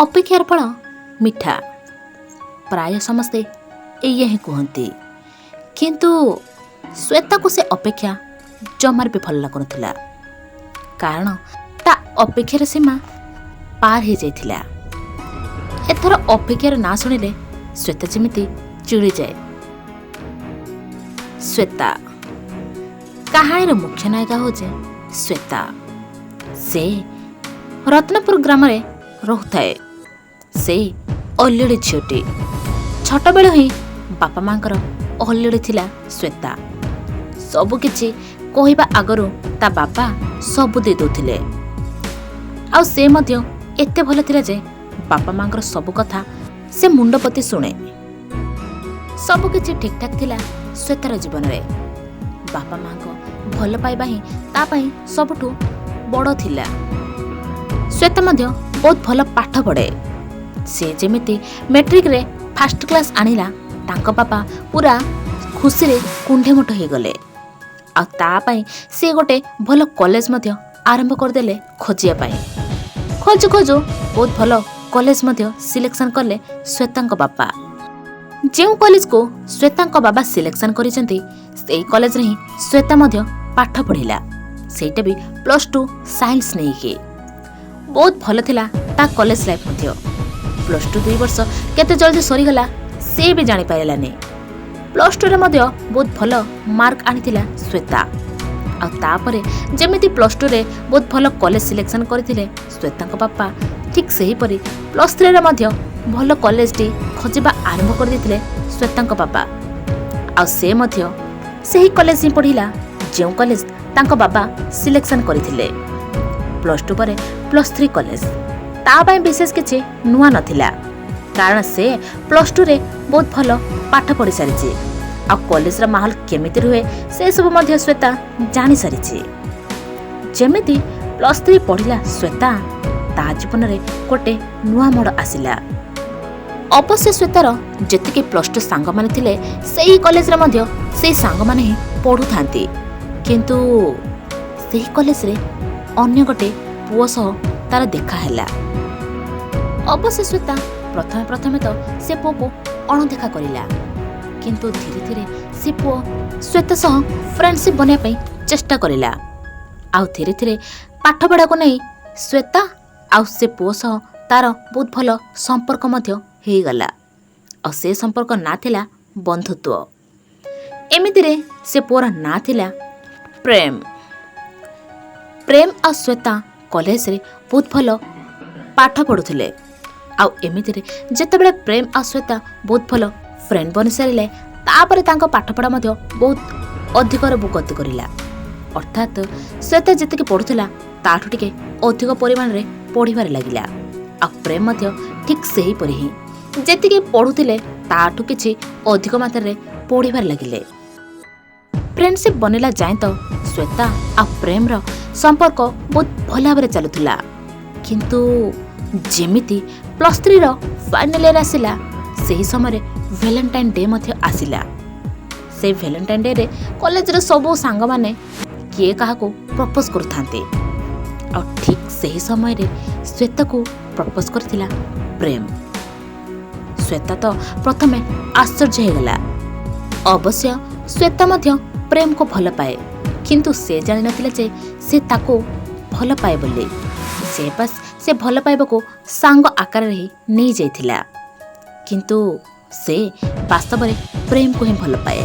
ଅପେକ୍ଷାର ଫଳ ମିଠା, ପ୍ରାୟ ସମସ୍ତେ ଏଇଆ ହିଁ କୁହନ୍ତି। କିନ୍ତୁ ଶ୍ୱେତାକୁ ସେ ଅପେକ୍ଷା ଜମାରେ ବି ଭଲ ଲାଗୁନଥିଲା, କାରଣ ତା ଅପେକ୍ଷାର ସୀମା ପାର ହେଇଯାଇଥିଲା। ଏଥର ଅପେକ୍ଷାର ନାଁ ଶୁଣିଲେ ଶ୍ୱେତା ଯେମିତି ଚିଡ଼ିଯାଏ। ଶ୍ୱେତା କାହାଣୀର ମୁଖ୍ୟ ନାୟିକା ହେଉଛି ଶ୍ୱେତା। ସେ ରତ୍ନପୁର ଗ୍ରାମରେ ରହୁଥାଏ। ସେ ଅଲିଅଳି ଝିଅଟି। ଛୋଟବେଳୁ ହିଁ ବାପା ମାଙ୍କର ଅଲିଅଳି ଥିଲା ଶ୍ୱେତା। ସବୁକିଛି କହିବା ଆଗରୁ ତା ବାପା ସବୁ ଦେଇ ଦେଉଥିଲେ, ଆଉ ସେ ମଧ୍ୟ ଏତେ ଭଲ ଥିଲା ଯେ ବାପା ମାଙ୍କର ସବୁ କଥା ସେ ମୁଣ୍ଡପତି ଶୁଣେ। ସବୁକିଛି ଠିକ୍ଠାକ୍ ଥିଲା ଶ୍ୱେତାର ଜୀବନରେ। ବାପା ମାଙ୍କ ଭଲ ପାଇବା ହିଁ ତା ପାଇଁ ସବୁଠୁ ବଡ଼ ଥିଲା। ଶ୍ୱେତା ମଧ୍ୟ ବହୁତ ଭଲ ପାଠ ପଢ଼େ। ସେ ଯେମିତି ମେଟ୍ରିକରେ ଫାଷ୍ଟ କ୍ଲାସ୍ ଆଣିଲା, ତାଙ୍କ ବାପା ପୁରା ଖୁସିରେ କୁଣ୍ଢେମୋଟ ହେଇଗଲେ, ଆଉ ତା ପାଇଁ ସେ ଗୋଟେ ଭଲ କଲେଜ ମଧ୍ୟ ଆରମ୍ଭ କରିଦେଲେ ଖୋଜିବା ପାଇଁ। ଖୋଜୁ ଖୋଜୁ ବହୁତ ଭଲ କଲେଜ ମଧ୍ୟ ସିଲେକ୍ସନ୍ କଲେ ଶ୍ୱେତାଙ୍କ ବାପା। ଯେଉଁ କଲେଜକୁ ଶ୍ୱେତାଙ୍କ ବାବା ସିଲେକ୍ସନ୍ କରିଛନ୍ତି, ସେଇ କଲେଜରେ ହିଁ ଶ୍ୱେତା ମଧ୍ୟ ପାଠ ପଢ଼ିଲା, ସେଇଟା ବି +2 ସାଇନ୍ସ ନେଇକି। ବହୁତ ଭଲ ଥିଲା ତା କଲେଜ ଲାଇଫ୍ ମଧ୍ୟ। +2 2 ବର୍ଷ କେତେ ଜଲ୍ଦି ସରିଗଲା ସେ ବି ଜାଣିପାରିଲାନି। +2ରେ ମଧ୍ୟ ବହୁତ ଭଲ ମାର୍କ ଆଣିଥିଲା ଶ୍ୱେତା। ଆଉ ତାପରେ ଯେମିତି +2ରେ ବହୁତ ଭଲ କଲେଜ ସିଲେକ୍ସନ୍ କରିଥିଲେ ଶ୍ୱେତାଙ୍କ ବାପା, ଠିକ୍ ସେହିପରି +3ରେ ମଧ୍ୟ ଭଲ କଲେଜଟି ଖୋଜିବା ଆରମ୍ଭ କରିଦେଇଥିଲେ ଶ୍ୱେତାଙ୍କ ବାପା। ଆଉ ସେ ମଧ୍ୟ ସେହି କଲେଜ ହିଁ ପଢ଼ିଲା ଯେଉଁ କଲେଜ ତାଙ୍କ ବାବା ସିଲେକ୍ସନ୍ କରିଥିଲେ। +2 ପରେ +3 କଲେଜ ତା ପାଇଁ ବିଶେଷ କିଛି ନୂଆ ନଥିଲା, କାରଣ ସେ +2ରେ ବହୁତ ଭଲ ପାଠ ପଢ଼ି ସାରିଛି, ଆଉ କଲେଜର ମାହୋଲ କେମିତି ରୁହେ ସେସବୁ ମଧ୍ୟ ଶ୍ୱେତା ଜାଣିସାରିଛି। ଯେମିତି +3 ପଢ଼ିଲା ଶ୍ୱେତା, ତା ଜୀବନରେ ଗୋଟେ ନୂଆ ମୋଡ଼ ଆସିଲା। ଅବଶ୍ୟ ଶ୍ୱେତାର ଯେତିକି +2 ସାଙ୍ଗମାନେ ଥିଲେ, ସେଇ କଲେଜରେ ମଧ୍ୟ ସେଇ ସାଙ୍ଗମାନେ ହିଁ ପଢ଼ୁଥାନ୍ତି, କିନ୍ତୁ ସେହି କଲେଜରେ ଅନ୍ୟ ଗୋଟେ ପୁଅ ସହ ତାର ଦେଖା ହେଲା। ଅବଶ୍ୟ ଶ୍ୱେତା ପ୍ରଥମେ ପ୍ରଥମେ ତ ସେ ପୁଅକୁ ଅଣଦେଖା କରିଲା, କିନ୍ତୁ ଧୀରେ ଧୀରେ ସେ ପୁଅ ଶ୍ୱେତା ସହ ଫ୍ରେଣ୍ଡସିପ୍ ବନେଇବା ପାଇଁ ଚେଷ୍ଟା କରିଲା। ଆଉ ଧୀରେ ଧୀରେ ପାଠପଢ଼ାକୁ ନେଇ ଶ୍ୱେତା ଆଉ ସେ ପୁଅ ସହ ତାର ବହୁତ ଭଲ ସମ୍ପର୍କ ମଧ୍ୟ ହେଇଗଲା, ଆଉ ସେ ସମ୍ପର୍କ ନାଁ ଥିଲା ବନ୍ଧୁତ୍ୱ। ଏମିତିରେ ସେ ପୁଅର ନାଁ ଥିଲା ପ୍ରେମ। ପ୍ରେମ ଆଉ ଶ୍ୱେତା କଲେଜରେ ବହୁତ ଭଲ ପାଠ ପଢ଼ୁଥିଲେ। ଆଉ ଏମିତିରେ ଯେତେବେଳେ ପ୍ରେମ ଆଉ ଶ୍ୱେତା ବହୁତ ଭଲ ଫ୍ରେଣ୍ଡ ବନିସାରିଲେ, ତାପରେ ତାଙ୍କ ପାଠପଢ଼ା ମଧ୍ୟ ବହୁତ ଅଧିକର ଗତି କରିଲା। ଅର୍ଥାତ୍ ଶ୍ୱେତା ଯେତିକି ପଢ଼ୁଥିଲା ତାଠୁ ଟିକେ ଅଧିକ ପରିମାଣରେ ପଢ଼ିବାରେ ଲାଗିଲା, ଆଉ ପ୍ରେମ ମଧ୍ୟ ଠିକ୍ ସେହିପରି ହିଁ ଯେତିକି ପଢ଼ୁଥିଲେ ତାଠୁ କିଛି ଅଧିକ ମାତ୍ରାରେ ପଢ଼ିବାରେ ଲାଗିଲେ। ଫ୍ରେଣ୍ଡସିପ୍ ବନିଲା ଯାଏଁ ତ ଶ୍ୱେତା ଆଉ ପ୍ରେମର ସମ୍ପର୍କ ବହୁତ ଭଲ ଭାବରେ ଚାଲୁଥିଲା, କିନ୍ତୁ ଯେମିତି +3ର ଫାଇନାଲ୍ ଇୟର୍ ଆସିଲା, ସେହି ସମୟରେ ଭ୍ୟାଲେଣ୍ଟାଇନ୍ ଡେ ମଧ୍ୟ ଆସିଲା। ସେଇ ଭ୍ୟାଲେଣ୍ଟାଇନ୍ ଡେରେ କଲେଜର ସବୁ ସାଙ୍ଗମାନେ କିଏ କାହାକୁ ପ୍ରପୋଜ୍ କରୁଥାନ୍ତି, ଆଉ ଠିକ୍ ସେହି ସମୟରେ ଶ୍ୱେତାକୁ ପ୍ରପୋଜ୍ କରିଥିଲା ପ୍ରେମ। ଶ୍ୱେତା ତ ପ୍ରଥମେ ଆଶ୍ଚର୍ଯ୍ୟ ହେଇଗଲା। ଅବଶ୍ୟ ଶ୍ୱେତା ମଧ୍ୟ ପ୍ରେମକୁ ଭଲ ପାଏ, କିନ୍ତୁ ସେ ଜାଣିନଥିଲା ଯେ ସେ ତାକୁ ଭଲ ପାଏ ବୋଲି। ସେ ବାସ୍ ସେ ଭଲ ପାଇବାକୁ ସାଙ୍ଗ ଆକାରରେ ହିଁ ନେଇଯାଇଥିଲା, କିନ୍ତୁ ସେ ବାସ୍ତବରେ ପ୍ରେମକୁ ହିଁ ଭଲ ପାଏ।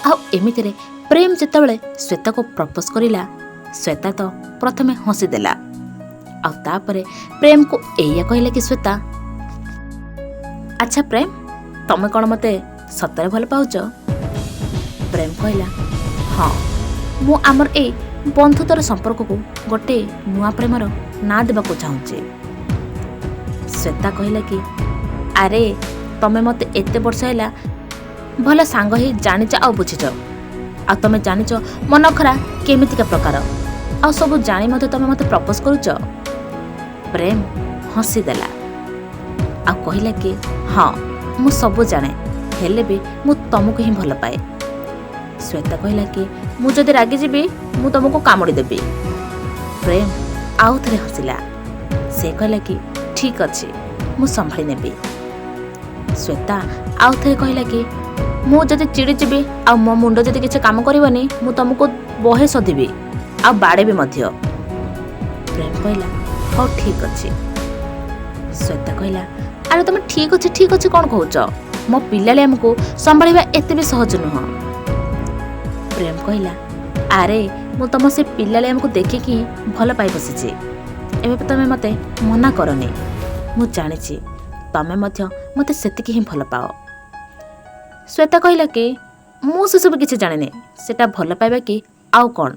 ଆଉ ଏମିତିରେ ପ୍ରେମ ଯେତେବେଳେ ଶ୍ୱେତାକୁ ପ୍ରପୋଜ୍ କରିଲା, ଶ୍ୱେତା ତ ପ୍ରଥମେ ହସିଦେଲା, ଆଉ ତାପରେ ପ୍ରେମକୁ ଏଇଆ କହିଲା କି ଶ୍ୱେତା, ଆଚ୍ଛା ପ୍ରେମ, ତମେ କ'ଣ ମୋତେ ସତରେ ଭଲ ପାଉଛ? ପ୍ରେମ କହିଲା, ହଁ, ମୁଁ ଆମର ଏଇ ବନ୍ଧୁତ୍ୱର ସମ୍ପର୍କକୁ ଗୋଟେ ନୂଆ ପ୍ରେମର ନାଁ ଦେବାକୁ ଚାହୁଁଛି। ଶ୍ୱେତା କହିଲା କି, ଆରେ ତମେ ମୋତେ ଏତେ ବର୍ଷ ହେଲା ଭଲ ସାଙ୍ଗ ହେଇ ଜାଣିଛ ଆଉ ବୁଝିଛ, ଆଉ ତମେ ଜାଣିଛ ମୋ ନଖରା କେମିତିକା ପ୍ରକାର, ଆଉ ସବୁ ଜାଣି ମଧ୍ୟ ତମେ ମୋତେ ପ୍ରପୋଜ୍ କରୁଛ? ପ୍ରେମ ହସିଦେଲା ଆଉ କହିଲା କି, ହଁ ମୁଁ ସବୁ ଜାଣେ, ହେଲେ ବି ମୁଁ ତମକୁ ହିଁ ଭଲ ପାଏ। ଶ୍ୱେତା କହିଲା କି, ମୁଁ ଯଦି ରାଗିଯିବି ମୁଁ ତମକୁ କାମୁଡ଼ି ଦେବି। ପ୍ରେମ ଆଉ ଥରେ ହସିଲା। ସେ କହିଲା କି, ଠିକ୍ ଅଛି, ମୁଁ ସମ୍ଭାଳି ନେବି। ଶ୍ୱେତା ଆଉ ଥରେ କହିଲା କି ମୁଁ ଯଦି ଚିଡ଼ିଯିବି ଆଉ ମୋ ମୁଣ୍ଡ ଯଦି କିଛି କାମ କରିବନି, ମୁଁ ତମକୁ ବହେ ସଧିବି ଆଉ ବାଡ଼େବି ମଧ୍ୟ। ପ୍ରେମ କହିଲା, ହଉ ଠିକ୍ ଅଛି। ଶ୍ୱେତା କହିଲା, ଆରେ ତମେ ଠିକ୍ ଅଛି ଠିକ୍ ଅଛି କ'ଣ କହୁଛ? ମୋ ପିଲାଳି ଆମକୁ ସମ୍ଭାଳିବା ଏତେ ବି ସହଜ ନୁହଁ। ପ୍ରେମ କହିଲା, ଆରେ ମୁଁ ତମ ସେ ପିଲାଳି ଆମକୁ ଦେଖିକି ଭଲ ପାଇ ବସିଛି, ଏବେ ତମେ ମୋତେ ମନା କରନି, ମୁଁ ଜାଣିଛି ତମେ ମଧ୍ୟ ମୋତେ ସେତିକି ହିଁ ଭଲ ପାଅ। ଶ୍ୱେତା କହିଲା କି ମୁଁ ସେସବୁ କିଛି ଜାଣିନି, ସେଟା ଭଲ ପାଇବା କି ଆଉ କ'ଣ,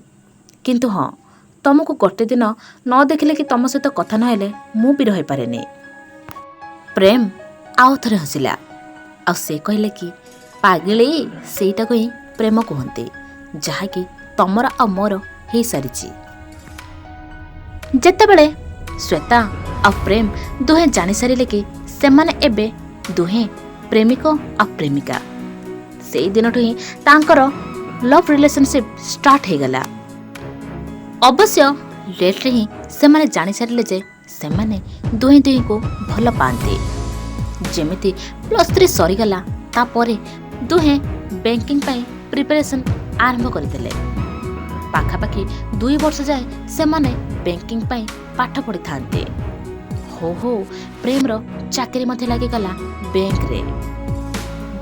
କିନ୍ତୁ ହଁ ତମକୁ ଗୋଟେ ଦିନ ନ ଦେଖିଲେ କି ତମ ସହିତ କଥା ନହେଲେ ମୁଁ ବି ରହିପାରେନି। ପ୍ରେମ ଆଉ ଥରେ ହସିଲା ଆଉ ସେ କହିଲେ କି ପାଗିଳି, ସେଇଟାକୁ ହିଁ ପ୍ରେମ କୁହନ୍ତି, ଯାହାକି ତମର ଆଉ ମୋର ହେଇସାରିଛି। ଯେତେବେଳେ ଶ୍ୱେତା ଆଉ ପ୍ରେମ ଦୁହେଁ ଜାଣିସାରିଲେ କି ସେମାନେ ଏବେ ଦୁହେଁ ପ୍ରେମିକ ଆଉ ପ୍ରେମିକା, ସେଇ ଦିନଠୁ ହିଁ ତାଙ୍କର ଲଭ୍ ରିଲେସନସିପ୍ ଷ୍ଟାର୍ଟ ହେଇଗଲା। ଅବଶ୍ୟ ଲେଟ୍ରେ ହିଁ ସେମାନେ ଜାଣିସାରିଲେ ଯେ ସେମାନେ ଦୁହେଁ ଦୁହିଁଙ୍କୁ ଭଲ ପାଆନ୍ତି। ଯେମିତି +3 ସରିଗଲା, ତାପରେ ଦୁହେଁ ବ୍ୟାଙ୍କିଂ ପାଇଁ ପ୍ରିପାରେସନ୍ ଆରମ୍ଭ କରିଦେଲେ। ପାଖାପାଖି 2 ବର୍ଷ ଯାଏ ସେମାନେ ବ୍ୟାଙ୍କିଂ ପାଇଁ ପାଠ ପଢ଼ିଥାନ୍ତି। ହଉ ହଉ ପ୍ରେମର ଚାକିରି ମଧ୍ୟ ଲାଗିଗଲା ବ୍ୟାଙ୍କରେ।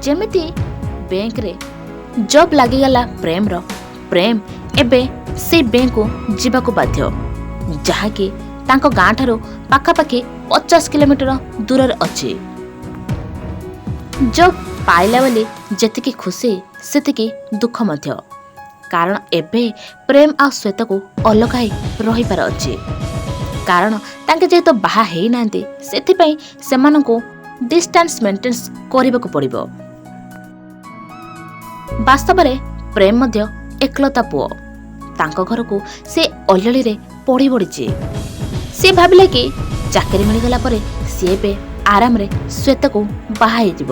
ଯେମିତି ବ୍ୟାଙ୍କରେ ଜବ୍ ଲାଗିଗଲା ପ୍ରେମର, ପ୍ରେମ ଏବେ ସେଇ ବ୍ୟାଙ୍କକୁ ଯିବାକୁ ବାଧ୍ୟ, ଯାହାକି ତାଙ୍କ ଗାଁଠାରୁ ପାଖାପାଖି 50 କିଲୋମିଟର ଦୂରରେ ଅଛି। ଜବ୍ ପାଇଲା ବୋଲି ଯେତିକି ଖୁସି ସେତିକି ଦୁଃଖ ମଧ୍ୟ, କାରଣ ଏବେ ପ୍ରେମ ଆଉ ଶ୍ୱେତାକୁ ଅଲଗା ହେଇ ରହିବାର ଅଛି। କାରଣ ତାଙ୍କେ ଯେହେତୁ ବାହା ହେଇନାହାନ୍ତି, ସେଥିପାଇଁ ସେମାନଙ୍କୁ ଡିଷ୍ଟାନ୍ସ ମେଣ୍ଟେନ୍ସ କରିବାକୁ ପଡ଼ିବ। ବାସ୍ତବରେ ପ୍ରେମ ମଧ୍ୟ ଏକଲତା ପୁଅ, ତାଙ୍କ ଘରକୁ ସେ ଅଲିଅଳିରେ ପଢ଼ି ବଢ଼ିଛି। ସେ ଭାବିଲେ କି ଚାକିରି ମିଳିଗଲା ପରେ ସିଏ ଏବେ ଆରାମରେ ଶ୍ୱେତାକୁ ବାହା ହେଇଯିବ।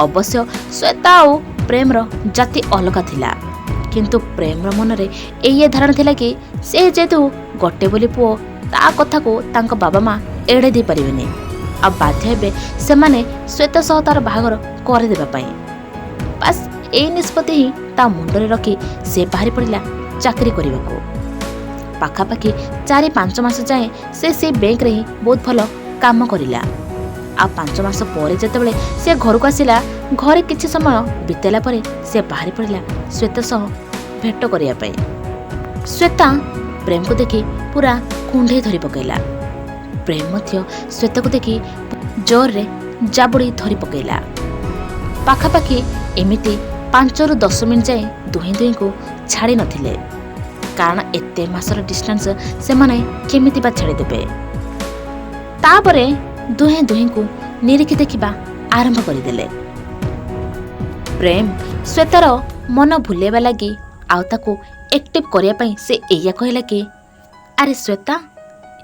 ଅବଶ୍ୟ ଶ୍ୱେତା ଆଉ ପ୍ରେମର ଜାତି ଅଲଗା ଥିଲା, କିନ୍ତୁ ପ୍ରେମର ମନରେ ଏଇଆ ଧାରଣା ଥିଲା କି ସେ ଯେହେତୁ ଗୋଟେ ବୋଲି ପୁଅ, ତା କଥାକୁ ତାଙ୍କ ବାବା ମା ଏଡ଼େଇ ଦେଇପାରିବେନି ଆଉ ବାଧ୍ୟ ହେବେ ସେମାନେ ଶ୍ୱେତା ସହ ତାର ବାହାଘର କରିଦେବା ପାଇଁ। ବାସ୍ ଏଇ ନିଷ୍ପତ୍ତି ହିଁ ତା ମୁଣ୍ଡରେ ରଖି ସେ ବାହାରି ପଡ଼ିଲା ଚାକିରି କରିବାକୁ। ପାଖାପାଖି 4-5 ମାସ ଯାଏଁ ସେ ସେଇ ବ୍ୟାଙ୍କରେ ହିଁ ବହୁତ ଭଲ କାମ କରିଲା। ଆଉ 5 ମାସ ପରେ ଯେତେବେଳେ ସେ ଘରକୁ ଆସିଲା, ଘରେ କିଛି ସମୟ ବିତେଇଲା ପରେ ସେ ବାହାରି ପଡ଼ିଲା ଶ୍ୱେତା ସହ ଭେଟ କରିବା ପାଇଁ। ଶ୍ୱେତା ପ୍ରେମକୁ ଦେଖି ପୁରା କୁଣ୍ଢେଇ ଧରି ପକାଇଲା। ପ୍ରେମ ମଧ୍ୟ ଶ୍ୱେତାକୁ ଦେଖି ଜୋରରେ ଜାବୁଡ଼ି ଧରି ପକାଇଲା। ପାଖାପାଖି ଏମିତି 5ରୁ 10 ମିନିଟ୍ ଯାଏଁ ଦୁହେଁ ଦୁହିଁଙ୍କୁ ଛାଡ଼ି ନଥିଲେ, କାରଣ ଏତେ ମାସର ଡିଷ୍ଟାନ୍ସ ସେମାନେ କେମିତି ବା ଛାଡ଼ିଦେବେ। ତାପରେ ଦୁହେଁ ଦୁହିଁଙ୍କୁ ନିରୀଖି ଦେଖିବା ଆରମ୍ଭ କରିଦେଲେ। ପ୍ରେମ ଶ୍ୱେତାର ମନ ଭୁଲେଇବା ଲାଗି ଆଉ ତାକୁ ଆକ୍ଟିଭ୍ କରିବା ପାଇଁ ସେ ଏଇଆ କହିଲା କି ଆରେ ଶ୍ୱେତା,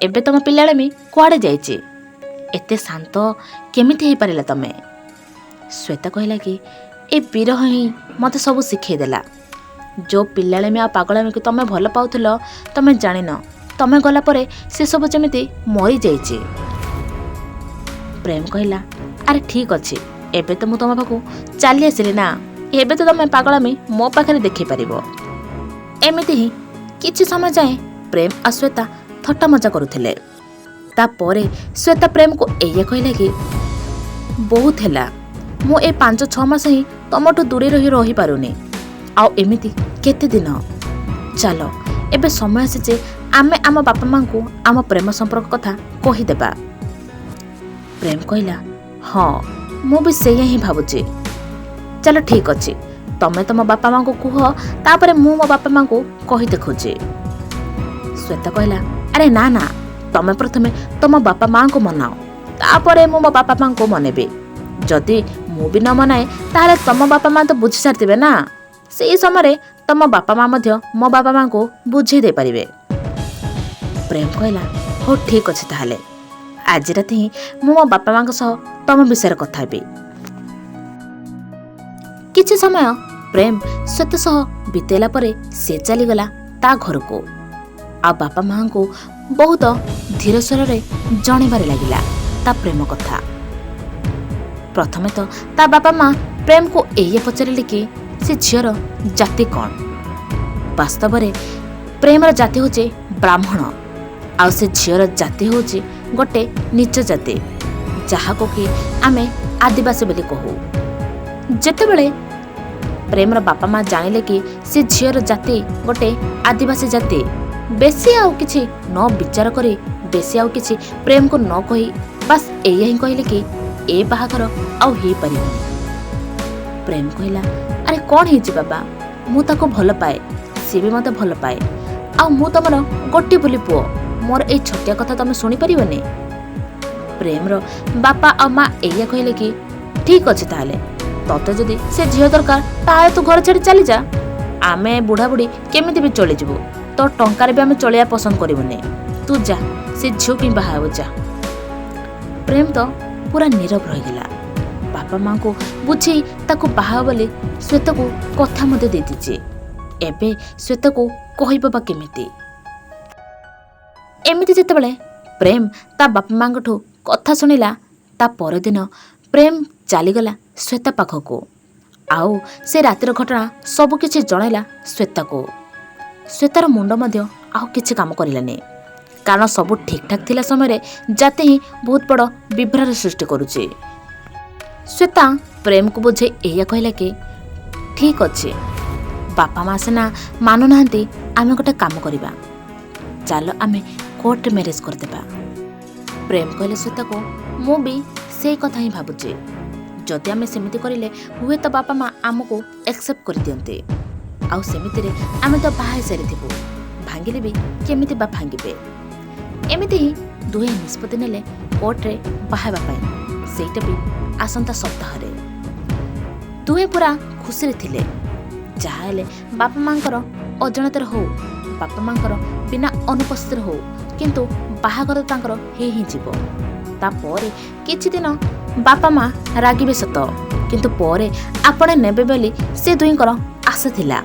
ଏବେ ତମ ପିଲାଳାମି କୁଆଡ଼େ ଯାଇଛି? ଏତେ ଶାନ୍ତ କେମିତି ହେଇପାରିଲା ତମେ? ଶ୍ୱେତା କହିଲା କି ଏ ବିରହ ହିଁ ମୋତେ ସବୁ ଶିଖେଇ ଦେଲା। ଯେଉଁ ପିଲାଳାମି ଆଉ ପାଗଳାମିକୁ ତମେ ଭଲ ପାଉଥିଲ, ତମେ ଜାଣିନ, ତମେ ଗଲା ପରେ ସେସବୁ ଯେମିତି ମରିଯାଇଛି। ପ୍ରେମ କହିଲା, ଆରେ ଠିକ୍ ଅଛି, ଏବେ ତ ମୁଁ ତମ ପାଖକୁ ଚାଲି ଆସିଲି ନା, ଏବେ ତ ତମେ ପାଗଳାମି ମୋ ପାଖରେ ଦେଖିପାରିବ। ଏମିତି ହିଁ କିଛି ସମୟ ଯାଏଁ ପ୍ରେମ ଆଉ ଶ୍ୱେତା ଥଟ୍ଟା ମଜା କରୁଥିଲେ। ତାପରେ ଶ୍ୱେତା ପ୍ରେମକୁ ଏଇଆ କହିଲା କି ବହୁତ ହେଲା, ମୁଁ ଏ 5-6 ମାସ ହିଁ ତମଠୁ ଦୂରେଇ ରହି ରହିପାରୁନି, ଆଉ ଏମିତି କେତେ ଦିନ? ଚାଲ ଏବେ ସମୟ ଆସିଛି ଆମେ ଆମ ବାପା ମାଆଙ୍କୁ ଆମ ପ୍ରେମ ସମ୍ପର୍କ କଥା କହିଦେବା। ପ୍ରେମ କହିଲା, ହଁ ମୁଁ ବି ସେଇଆ ହିଁ ଭାବୁଛି, ଚାଲ ଠିକ୍ ଅଛି, ତମେ ତମ ବାପା ମାଆଙ୍କୁ କୁହ, ତାପରେ ମୁଁ ମୋ ବାପା ମାଆଙ୍କୁ କହି ଦେଖୁଛି। ଶ୍ୱେତା କହିଲା, ଆରେ ନା ନା, ତମେ ପ୍ରଥମେ ତମ ବାପା ମାଆଙ୍କୁ ମନାଅ, ତାପରେ ମୁଁ ମୋ ବାପା ମାଆଙ୍କୁ ମନେଇବି। ଯଦି ମୁଁ ବି ନ ମନାଏ ତାହେଲେ ତମ ବାପା ମା ତ ବୁଝି ସାରିଥିବେ ନା, ସେଇ ସମୟରେ ତମ ବାପା ମା ମଧ୍ୟ ମୋ ବାପା ମାଆଙ୍କୁ ବୁଝେଇ ଦେଇପାରିବେ। ପ୍ରେମ କହିଲା, ହଉ ଠିକ୍ ଅଛି, ତାହେଲେ ଆଜି ରାତି ହିଁ ମୁଁ ମୋ ବାପା ମାଆଙ୍କ ସହ ତମ ବିଷୟରେ କଥା ହେବି। କିଛି ସମୟ ପ୍ରେମ ଶ୍ୱେତା ସହ ବିତେଇଲା ପରେ ସେ ଚାଲିଗଲା ତା ଘରକୁ ଆଉ ବାପା ମାଆଙ୍କୁ ବହୁତ ଧୀର ସ୍ୱରରେ ଜଣେଇବାରେ ଲାଗିଲା। ତା ପ୍ରେମ କଥା। ପ୍ରଥମେ ତ ତା ବାପା ମା ପ୍ରେମକୁ ଏଇଆ ପଚାରିଲେ କି ସେ ଝିଅର ଜାତି କ'ଣ। ବାସ୍ତବରେ ପ୍ରେମର ଜାତି ହେଉଛି ବ୍ରାହ୍ମଣ, ଆଉ ସେ ଝିଅର ଜାତି ହେଉଛି ଗୋଟେ ନୀଚ ଜାତି, ଯାହାକୁ କି ଆମେ ଆଦିବାସୀ ବୋଲି କହୁ। ଯେତେବେଳେ ପ୍ରେମର ବାପା ମା ଜାଣିଲେ କି ସେ ଝିଅର ଜାତି ଗୋଟେ ଆଦିବାସୀ ଜାତି, ବେଶୀ ଆଉ କିଛି ନ ବିଚାର କରି, ବେଶୀ ଆଉ କିଛି ପ୍ରେମକୁ ନ କହି ବାସ୍ ଏଇଆ ହିଁ କହିଲେ କି ଏ ବାହାଘର ଆଉ ହେଇପାରିବନି। ପ୍ରେମ କହିଲା, ଆରେ କ'ଣ ହେଇଛି ବାବା, ମୁଁ ତାକୁ ଭଲ ପାଏ, ସିଏ ବି ମୋତେ ଭଲ ପାଏ, ଆଉ ମୁଁ ତମର ଗୋଟିଏ ବୋଲି ପୁଅ, ମୋର ଏଇ ଛୋଟିଆ କଥା ତମେ ଶୁଣିପାରିବନି? ପ୍ରେମର ବାପା ଆଉ ମା ଏଇଆ କହିଲେ କି ଠିକ୍ ଅଛି, ତାହେଲେ ତତେ ଯଦି ସେ ଝିଅ ଦରକାର ତାହେଲେ ତୁ ଘର ଛାଡ଼ି ଚାଲିଯା, ଆମେ ବୁଢ଼ାବୁଢ଼ୀ କେମିତି ବି ଚଳିଯିବୁ, ତୋ ଟଙ୍କାରେ ବି ଆମେ ଚଳିବା ପସନ୍ଦ କରିବୁନି, ତୁ ଯା ସେ ଝିଅକୁ ହିଁ ବାହା ହେବୁ ଯା। ପ୍ରେମ ତ ପୁରା ନୀରବ ରହିଗଲା। ବାପା ମାଙ୍କୁ ବୁଝେଇ ତାକୁ ବାହା ବୋଲି ଶ୍ୱେତାକୁ କଥା ମଧ୍ୟ ଦେଇଦେଇଛି। ଏବେ ଶ୍ୱେତାକୁ କହିବ ବା କେମିତି? ଏମିତି ଯେତେବେଳେ ପ୍ରେମ ତା ବାପା ମାଙ୍କଠୁ କଥା ଶୁଣିଲା, ତା ପରଦିନ ପ୍ରେମ ଚାଲିଗଲା ଶ୍ୱେତା ପାଖକୁ, ଆଉ ସେ ରାତିର ଘଟଣା ସବୁକିଛି ଜଣାଇଲା ଶ୍ୱେତାକୁ। ଶ୍ୱେତାର ମୁଣ୍ଡ ମଧ୍ୟ ଆଉ କିଛି କାମ କରିଲାନି, କାରଣ ସବୁ ଠିକ୍ଠାକ୍ ଥିଲା ସମୟରେ ଜାତି ହିଁ ବହୁତ ବଡ଼ ବିଭ୍ରାଟ ସୃଷ୍ଟି କରୁଛି। ଶ୍ୱେତା ପ୍ରେମକୁ ବୁଝେଇ ଏଇଆ କହିଲା କି ଠିକ୍ ଅଛି, ବାପା ମା ସିନା ମାନୁନାହାନ୍ତି, ଆମେ ଗୋଟେ କାମ କରିବା, ଚାଲ ଆମେ କୋର୍ଟରେ ମ୍ୟାରେଜ୍ କରିଦେବା। ପ୍ରେମ କହିଲେ ଶ୍ୱେତାକୁ, ମୁଁ ବି ସେଇ କଥା ହିଁ ଭାବୁଛି, ଯଦି ଆମେ ସେମିତି କରିଲେ ହୁଏତ ବାପା ମା ଆମକୁ ଆକ୍ସେପ୍ଟ କରିଦିଅନ୍ତେ, ଆଉ ସେମିତିରେ ଆମେ ତ ବାହା ହେଇସାରିଥିବୁ, ଭାଙ୍ଗିଲେ ବି କେମିତି ବା ଭାଙ୍ଗିବେ। ଏମିତି ହିଁ ଦୁହେଁ ନିଷ୍ପତ୍ତି ନେଲେ କୋର୍ଟରେ ବାହା ହେବା ପାଇଁ, ସେଇଟା ବି ଆସନ୍ତା ସପ୍ତାହରେ। ଦୁହେଁ ପୁରା ଖୁସିରେ ଥିଲେ, ଯାହା ହେଲେ ବାପା ମାଙ୍କର ଅଜାଣତରେ ହଉ, ବାପା ମାଙ୍କର ବିନା ଅନୁପସ୍ଥିତିରେ ହଉ, କିନ୍ତୁ ବାହାଘର ତାଙ୍କର ହେଇ ହିଁ ଯିବ। ତାପରେ କିଛି ଦିନ ବାପା ମା ରାଗିବେ ସତ, କିନ୍ତୁ ପରେ ଆପଣ ନେବେ ବୋଲି ସେ ଦୁହିଁଙ୍କର ଆଶା ଥିଲା।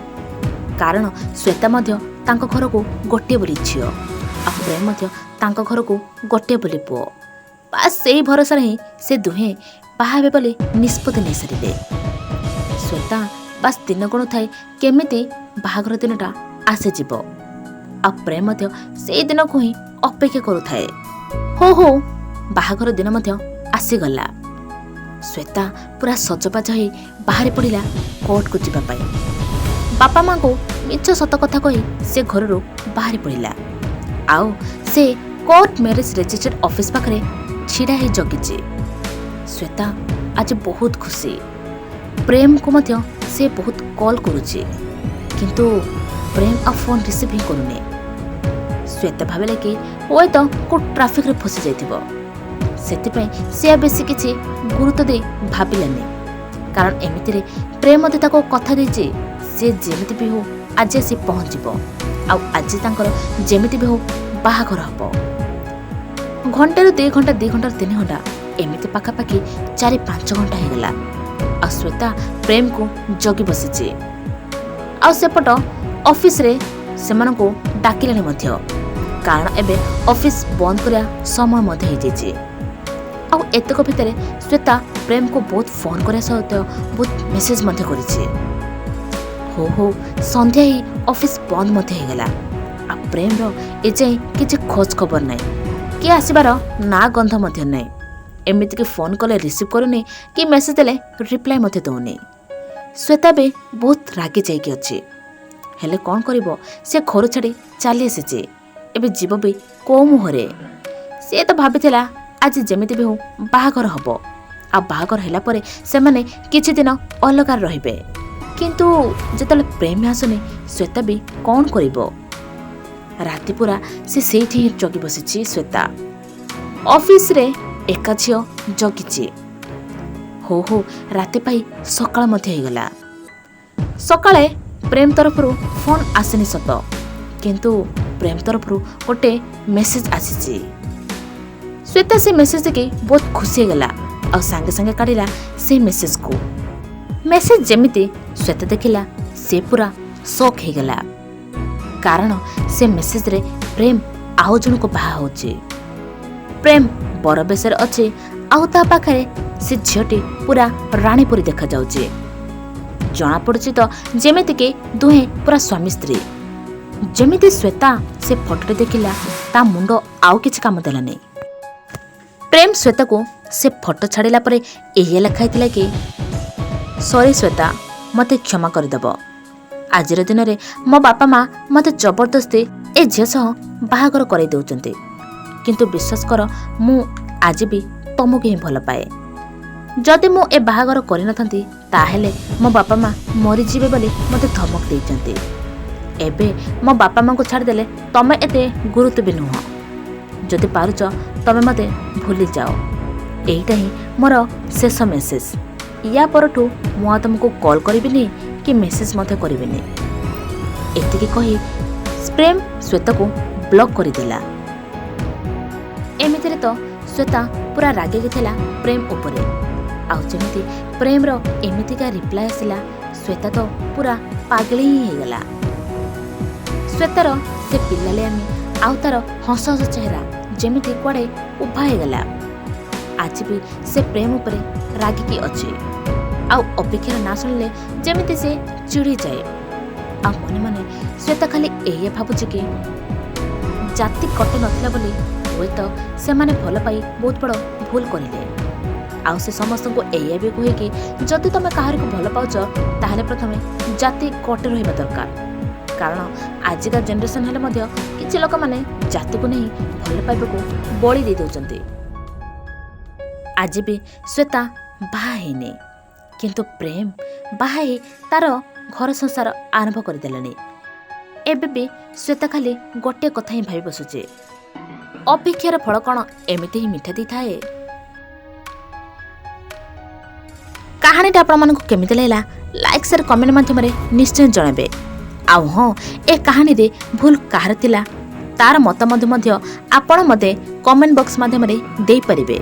କାରଣ ଶ୍ୱେତା ମଧ୍ୟ ତାଙ୍କ ଘରକୁ ଗୋଟିଏ ବୋଲି ଝିଅ, ଆଉ ପ୍ରେମ ମଧ୍ୟ ତାଙ୍କ ଘରକୁ ଗୋଟିଏ ବୋଲି ପୁଅ। ବାସ୍ ସେଇ ଭରସାରେ ହିଁ ସେ ଦୁହେଁ ବାହା ହେବେ ବୋଲି ନିଷ୍ପତ୍ତି ନେଇସାରିଲେ। ଶ୍ୱେତା ବାସ୍ ଦିନ ଗଣୁଥାଏ କେମିତି ବାହାଘର ଦିନଟା ଆସିଯିବ, ଆଉ ପ୍ରେମ ମଧ୍ୟ ସେଇ ଦିନକୁ ହିଁ ଅପେକ୍ଷା କରୁଥାଏ। ହଉ ହଉ ବାହାଘର ଦିନ ମଧ୍ୟ ଆସିଗଲା। ଶ୍ୱେତା ପୁରା ସଜବାଜ ହେଇ ବାହାରି ପଡ଼ିଲା କୋର୍ଟକୁ ଯିବା ପାଇଁ। ବାପା ମାଙ୍କୁ ମିଛ ସତ କଥା କହି ସେ ଘରରୁ ବାହାରି ପଡ଼ିଲା, ଆଉ ସେ କୋର୍ଟ ମ୍ୟାରେଜ୍ ରେଜିଷ୍ଟର୍ଡ ଅଫିସ୍ ପାଖରେ ଛିଡ଼ା ହେଇ ଜଗିଛି। ଶ୍ୱେତା ଆଜି ବହୁତ ଖୁସି। ପ୍ରେମକୁ ମଧ୍ୟ ସେ ବହୁତ କଲ୍ କରୁଛି, କିନ୍ତୁ ପ୍ରେମ ଆଉ ଫୋନ୍ ରିସିଭ୍ ହିଁ କରୁନି। ଶ୍ୱେତା ଭାବିଲା କି ହୁଏତ କେଉଁ ଟ୍ରାଫିକ୍ରେ ଫସି ଯାଇଥିବ, ସେଥିପାଇଁ ସେ ଆଉ ବେଶୀ କିଛି ଗୁରୁତ୍ୱ ଦେଇ ଭାବିଲାନି, କାରଣ ଏମିତିରେ ପ୍ରେମ ମଧ୍ୟ ତାକୁ କଥା ଦେଇଛି ସେ ଯେମିତି ବି ହଉ ଆଜି ଆସି ପହଞ୍ଚିବ, ଆଉ ଆଜି ତାଙ୍କର ଯେମିତି ବି ହଉ ବାହାଘର ହେବ। ଘଣ୍ଟାରୁ 2 ଘଣ୍ଟା, 2 ଘଣ୍ଟାରୁ 3 ଘଣ୍ଟା, ଏମିତି ପାଖାପାଖି 4-5 ଘଣ୍ଟା ହେଇଗଲା, ଆଉ ଶ୍ୱେତା ପ୍ରେମକୁ ଜଗି ବସିଛି। ଆଉ ସେପଟ ଅଫିସରେ ସେମାନଙ୍କୁ ଡାକିଲେଣି ମଧ୍ୟ, କାରଣ ଏବେ ଅଫିସ ବନ୍ଦ କରିବା ସମୟ ମଧ୍ୟ ହେଇଯାଇଛି। ଆଉ ଏତକ ଭିତରେ ଶ୍ୱେତା ପ୍ରେମକୁ ବହୁତ ଫୋନ୍ କରିବା ସହିତ ବହୁତ ମେସେଜ ମଧ୍ୟ କରିଛି। ହଉ ହଉ ସନ୍ଧ୍ୟା ହେଇ ଅଫିସ ବନ୍ଦ ମଧ୍ୟ ହେଇଗଲା, ଆଉ ପ୍ରେମର ଏଯାଏଁ କିଛି ଖୋଜ ଖବର ନାହିଁ କି ଆସିବାର ନା ଗନ୍ଧ ମଧ୍ୟ ନାହିଁ। ଏମିତିକି ଫୋନ୍ କଲେ ରିସିଭ୍ କରୁନି କି ମେସେଜ ଦେଲେ ରିପ୍ଲାଏ ମଧ୍ୟ ଦେଉନି। ଶ୍ୱେତା ବି ବହୁତ ରାଗି ଯାଇକି ଅଛି, ହେଲେ କ'ଣ କରିବ, ସେ ଘରୁ ଛାଡ଼ି ଚାଲି ଆସିଛି, ଏବେ ଯିବ ବି କେଉଁ ମୁହଁରେ? ସିଏ ତ ଭାବିଥିଲା ଆଜି ଯେମିତି ବି ହଉ ବାହାଘର ହେବ, ଆଉ ବାହାଘର ହେଲା ପରେ ସେମାନେ କିଛି ଦିନ ଅଲଗା ରହିବେ, କିନ୍ତୁ ଯେତେବେଳେ ପ୍ରେମ ଆସୁନି ଶ୍ୱେତା ବି କ'ଣ କରିବ? ରାତି ପୁରା ସେ ସେଇଠି ହିଁ ଜଗି ବସିଛି। ଶ୍ୱେତା ଅଫିସରେ ଏକା ଝିଅ ଜଗିଛି। ହଉ ହଉ ରାତି ପାଇ ସକାଳ ମଧ୍ୟ ହେଇଗଲା। ସକାଳେ ପ୍ରେମ ତରଫରୁ ଫୋନ୍ ଆସିନି ସତ, କିନ୍ତୁ ପ୍ରେମ ତରଫରୁ ଗୋଟେ ମେସେଜ ଆସିଛି। ଶ୍ୱେତା ସେ ମେସେଜ ଦେଖି ବହୁତ ଖୁସି ହେଇଗଲା, ଆଉ ସାଙ୍ଗେ ସାଙ୍ଗେ କାଢ଼ିଲା ସେ ମେସେଜକୁ। ମେସେଜ ଯେମିତି ଶ୍ୱେତା ଦେଖିଲା ସେ ପୁରା ସକ୍ ହେଇଗଲା, କାରଣ ସେ ମେସେଜରେ ପ୍ରେମ ଆଉ ଜଣକୁ ବାହା ହେଉଛି। ପ୍ରେମ ବର ବେଶରେ ଅଛି ଆଉ ତା ପାଖରେ ସେ ଝିଅଟି ପୁରା ରାଣୀ ପରି ଦେଖାଯାଉଛି। ଜଣାପଡ଼ୁଛି ତ ଯେମିତିକି ଦୁହେଁ ପୁରା ସ୍ୱାମୀ ସ୍ତ୍ରୀ। ଯେମିତି ଶ୍ୱେତା ସେ ଫଟୋଟି ଦେଖିଲା, ତା ମୁଣ୍ଡ ଆଉ କିଛି କାମ ଦେଲାନି। ପ୍ରେମ ଶ୍ୱେତାକୁ ସେ ଫଟୋ ଛାଡ଼ିଲା ପରେ ଏଇଆ ଲେଖା ହେଇଥିଲା କି, ସରି ଶ୍ୱେତା, ମୋତେ କ୍ଷମା କରିଦେବ। ଆଜିର ଦିନରେ ମୋ ବାପା ମା ମୋତେ ଜବରଦସ୍ତି ଏ ଝିଅ ସହ ବାହାଘର କରାଇ ଦେଉଛନ୍ତି, କିନ୍ତୁ ବିଶ୍ୱାସ କର, ମୁଁ ଆଜି ବି ତମକୁ ହିଁ ଭଲ ପାଏ। ଯଦି ମୁଁ ଏ ବାହାଘର କରିନଥାନ୍ତି, ତାହେଲେ ମୋ ବାପା ମା ମରିଯିବେ ବୋଲି ମୋତେ ଧମକ ଦେଇଛନ୍ତି। ଏବେ ମୋ ବାପା ମାଙ୍କୁ ଛାଡ଼ିଦେଲେ ତମେ ଏତେ ଗୁରୁତ୍ୱ ବି ନୁହଁ। ଯଦି ପାରୁଛ ତମେ ମୋତେ ଭୁଲିଯାଅ। ଏଇଟା ହିଁ ମୋର ଶେଷ ମେସେଜ। ୟା ପରଠୁ ମୁଁ ଆଉ ତମକୁ କଲ୍ କରିବିନି କି ମେସେଜ ମଧ୍ୟ କରିବିନି। ଏତିକି କହି ପ୍ରେମ ଶ୍ୱେତାକୁ ବ୍ଲକ୍ କରିଦେଲା। ଏମିତିରେ ତ ଶ୍ୱେତା ପୁରା ରାଗିକି ଥିଲା ପ୍ରେମ ଉପରେ, ଆଉ ଯେମିତି ପ୍ରେମର ଏମିତିକା ରିପ୍ଲାଏ ଆସିଲା, ଶ୍ୱେତା ତ ପୁରା ପାଗଳି ହିଁ ହେଇଗଲା। ଶ୍ୱେତାର ସେ ପିଲାଳିଆମି ଆଉ ତାର ହସ ହସ ଚେହେରା ଯେମିତି କୁଆଡ଼େ ଉଭା ହେଇଗଲା। ଆଜି ବି ସେ ପ୍ରେମ ଉପରେ ରାଗିକି ଅଛି, ଆଉ ଅପେକ୍ଷାର ନାଁ ଶୁଣିଲେ ଯେମିତି ସେ ଚିଡ଼ିଯାଏ। ଆଉ ମନେ ମନେ ଶ୍ୱେତା ଖାଲି ଏଇଆ ଭାବୁଛି କି ଜାତି କଟି ନଥିଲା ବୋଲି ହୁଏତ ସେମାନେ ଭଲ ପାଇ ବହୁତ ବଡ଼ ଭୁଲ କରିଲେ। ଆଉ ସେ ସମସ୍ତଙ୍କୁ ଏଇଆ ବି କୁହେ କି ଯଦି ତମେ କାହାରିକୁ ଭଲ ପାଉଛ, ତାହେଲେ ପ୍ରଥମେ ଜାତି କଟି ରହିବା ଦରକାର। କାରଣ ଆଜିକା ଜେନେରେସନ୍ ହେଲେ ମଧ୍ୟ କିଛି ଲୋକମାନେ ଜାତିକୁ ନେଇ ଭଲ ପାଇବାକୁ ବଳି ଦେଇ ଦେଉଛନ୍ତି। ଆଜି ବି ଶ୍ୱେତା ବାହା ହେଇନି, କିନ୍ତୁ ପ୍ରେମ ବାହା ହେଇ ତାର ଘର ସଂସାର ଆରମ୍ଭ କରିଦେଲାଣି। ଏବେ ବି ଶ୍ୱେତା ଖାଲି ଗୋଟିଏ କଥା ହିଁ ଭାବି ବସୁଛି, ଅପେକ୍ଷାର ଫଳ କ'ଣ ଏମିତି ହିଁ ମିଠା ଦେଇଥାଏ? କାହାଣୀଟା ଆପଣମାନଙ୍କୁ କେମିତି ଲାଗିଲା, ଲାଇକ୍, ସେୟାର, କମେଣ୍ଟ ମାଧ୍ୟମରେ ନିଶ୍ଚୟ ଜଣାଇବେ। ଆଉ ହଁ, ଏ କାହାଣୀରେ ଭୁଲ କାହାର ଥିଲା ତାର ମତାମତ ମଧ୍ୟ ଆପଣ ମୋତେ କମେଣ୍ଟ ବକ୍ସ ମାଧ୍ୟମରେ ଦେଇପାରିବେ।